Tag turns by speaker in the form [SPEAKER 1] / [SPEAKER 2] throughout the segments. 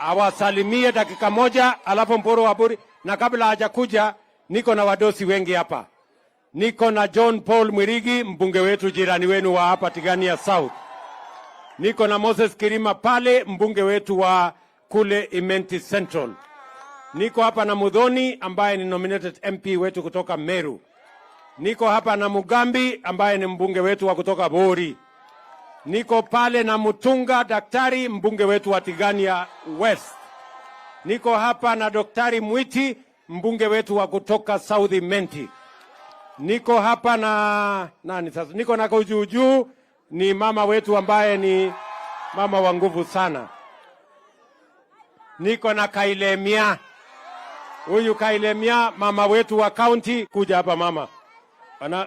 [SPEAKER 1] Awasalimie dakika moja, alafu Mpuru Aburi. Na kabla hajakuja, niko na wadosi wengi hapa. Niko na John Paul Mwirigi, mbunge wetu jirani wenu wa hapa Tigania South. Niko na Moses Kirima pale, mbunge wetu wa kule Imenti Central. Niko hapa na Mudhoni ambaye ni nominated MP wetu kutoka Meru. Niko hapa na Mugambi ambaye ni mbunge wetu wa kutoka Bori. Niko pale na Mutunga daktari, mbunge wetu wa Tigania West. Niko hapa na Daktari Mwiti, mbunge wetu wa kutoka South Imenti. Niko hapa na nani sasa? Niko na Kojuju, ni mama wetu ambaye ni mama wa nguvu sana. Niko na Kailemia, huyu Kailemia mama wetu wa county. Kuja hapa mama.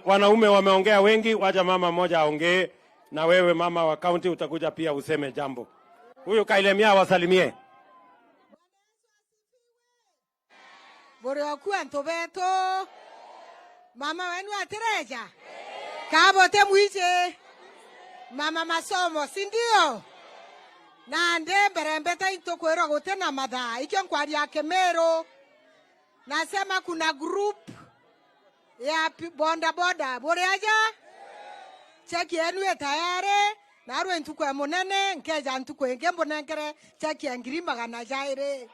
[SPEAKER 1] Wanaume wameongea wengi, wacha mama mmoja aongee, na wewe mama wa county utakuja pia useme jambo. Huyu Kailemia wasalimie.
[SPEAKER 2] Bore ntobeto mama wenu atireja kabote mwije mama masomo si ndio na nde mbere mbeta itokwirwa gute na mathaa ikio nkwaria Kemero nasema kuna group ya boda boda buriaja cheki yenu tayari narwe ntuku ya munene nkeja ntuku ingi mbunenkere cheki ya ngiri magana jairi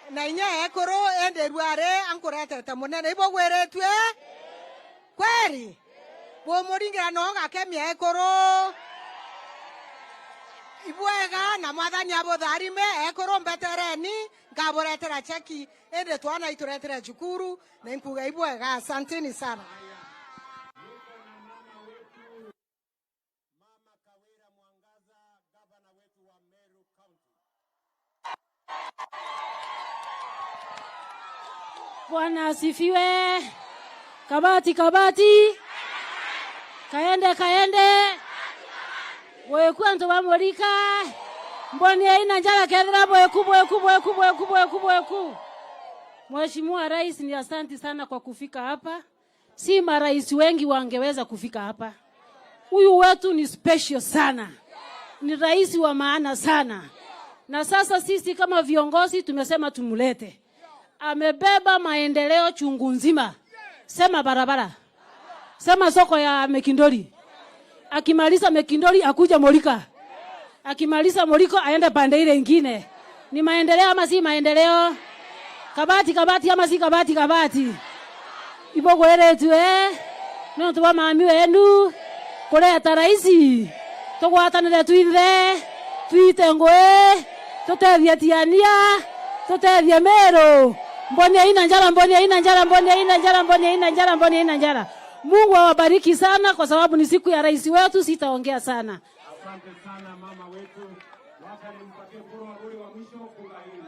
[SPEAKER 2] na inya ekuru enderua ari ankuretete munene ibo gwiritue kweri bumuringira no gakemia ekuru ibwega na mwathani abutharime ekuru mbetereni nkaburetera cheki indi twana ituretere cukuru na nkuga ibwega asanteni sana.
[SPEAKER 3] Bwana asifiwe. Kabati kabati, kaende kaende, bweku antu bamurika mboni aina njala kethira bweku bweku bweku bweku bweku bweku. Mheshimiwa Rais, ni asanti sana kwa kufika hapa. Si marais wengi wangeweza kufika hapa. Huyu wetu ni special sana, ni rais wa maana sana, na sasa sisi kama viongozi tumesema tumlete. Amebeba maendeleo chungu nzima. Sema barabara, sema soko ya Mekindori. Akimaliza Mekindori akuja Molika, akimaliza Moliko aende pande ile ingine. Ni maendeleo ama si maendeleo? Kabati kabati ama si kabati kabati? Ibogweretwe no tuba mami wenu kureta raisi tugwatanire twithe twite ngui tutethie tiania tutethie Meru. Mboni haina njala, mboni haina njala, mboni haina njala, mboni haina njala, mboni haina njala. Mungu awabariki sana kwa sababu ni siku ya rais wetu, sitaongea sana.
[SPEAKER 1] Asante sana mama wetu. Wacha nimpatie Mpuru Aburi wa mwisho kula hii.